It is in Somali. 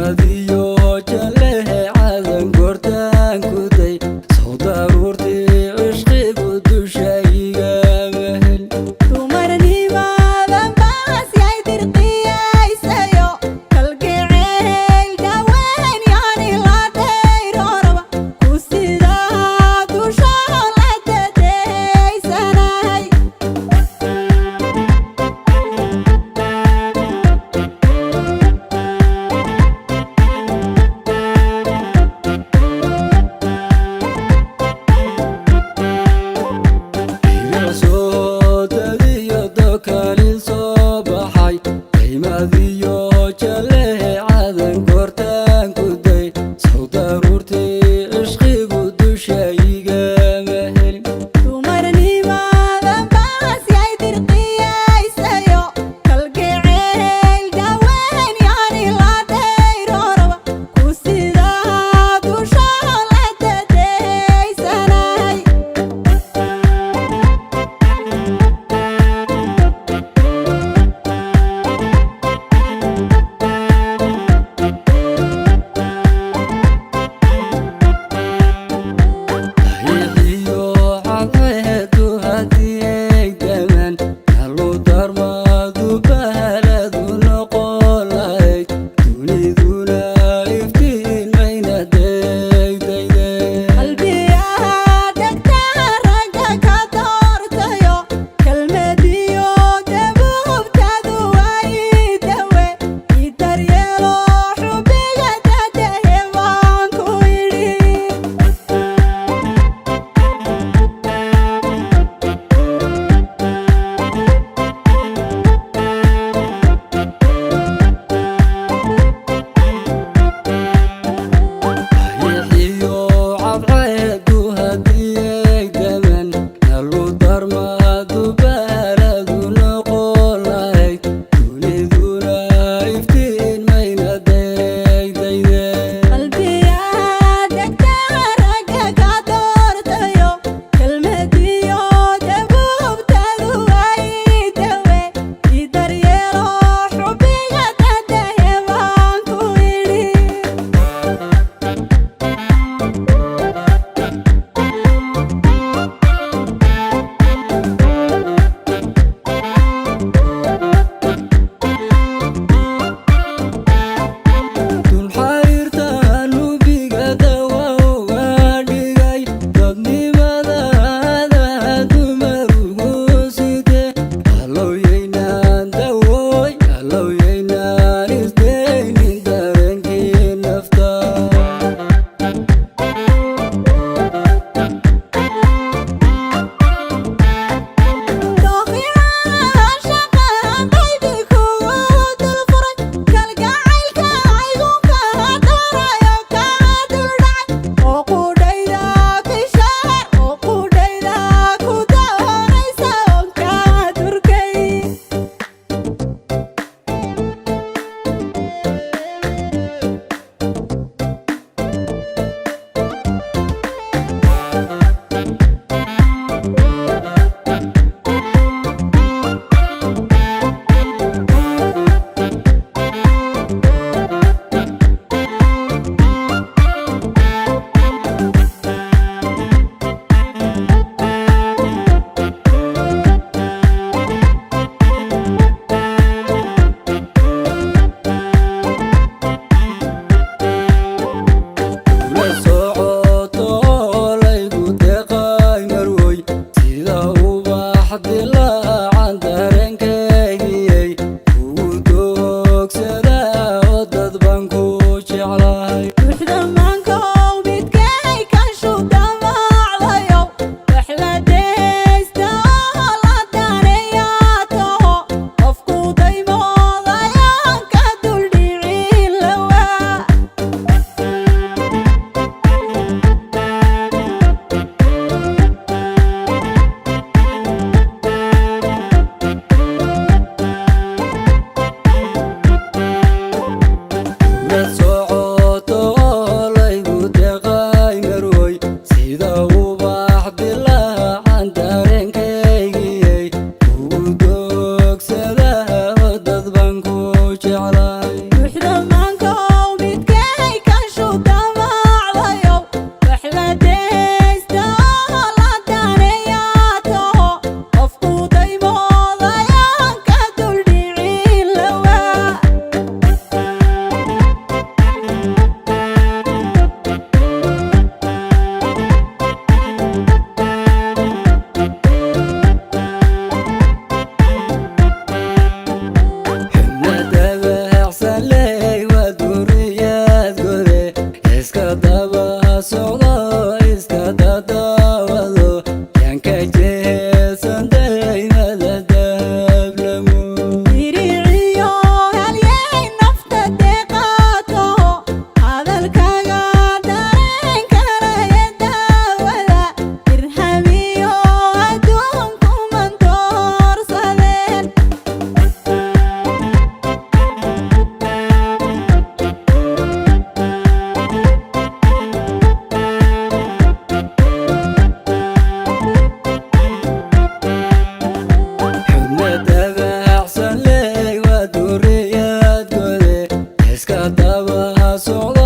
Daymadiyo jalehe cadan goortaan kuday, sow daruurtii cishqigu dusha igama hel. Dumarnimadan baas yay dirqiyaysayo, kalgacayl daweyn yaani la dayrooraba ku sidaa dusha la dadeysanahay. Soo dadiyo dokalin soo baxay, daymadiyo jalehe cadan goortaan kuday, sow daruurtii cishqigu dusha igama helin. Dumarnimadan baas yay dirqiyaysayo, kalgacayl daweyn yaani la dayrooraba ku sidaa dusha la dadeysanahay. Dayixiyo cadceedu haddii ay daman nalu darmadu bahaladu noqon lahayd, duniduna iftiin mayna degdegde. Qalbiyaha dhegtaha ragga ka doortayo, kelmadiyo dabuubtadu waa ii dawe, ii daryeelo xubbiga dadahe baan ku idhi. Dayixiyo cadceedu haddii ay daman nalu darmadu bahaladu noqon lahayd, duniduna iftiin mayna degdegde. Qalbiyaha dhegtaha ragga ka doortayo, kelmadiyo dabuubtadu waa ii dawe, ii daryeelo xubbiga dadahe baan ku idhi. Dulxayrta nubiga dawa uga dhigay, dadnimadada dumar ugu side, allowyaynaan dawoy, allowyaynaan isdaynin dareenkii nafta. Dooqiyaha shaqaan qalbi kugu dul furay, kalgacaylka aygu kaa darayo kaa duldhacay, oo qudhayda kishaar, oo qudhayda ku doonaysa oon kaa durkay. Kula socoto laygu deeqay marwoy, sida ubax dilaacan dareenkaygiyey kugu doogsada, oo dad baan ku jeclahay. Buuxdamaankow midkay kashu damacdayow, wax la dhaysta oo la daneeyaa taho, qofku daymoodayaan ka duldhicin lawaa. Kula socoto laygu deeqay marwoy, sida ubax dilaacan dareenkaygiyey kugu doogsada, oo dad baan ku jeclahay. Buuxdamaankow mid Socda.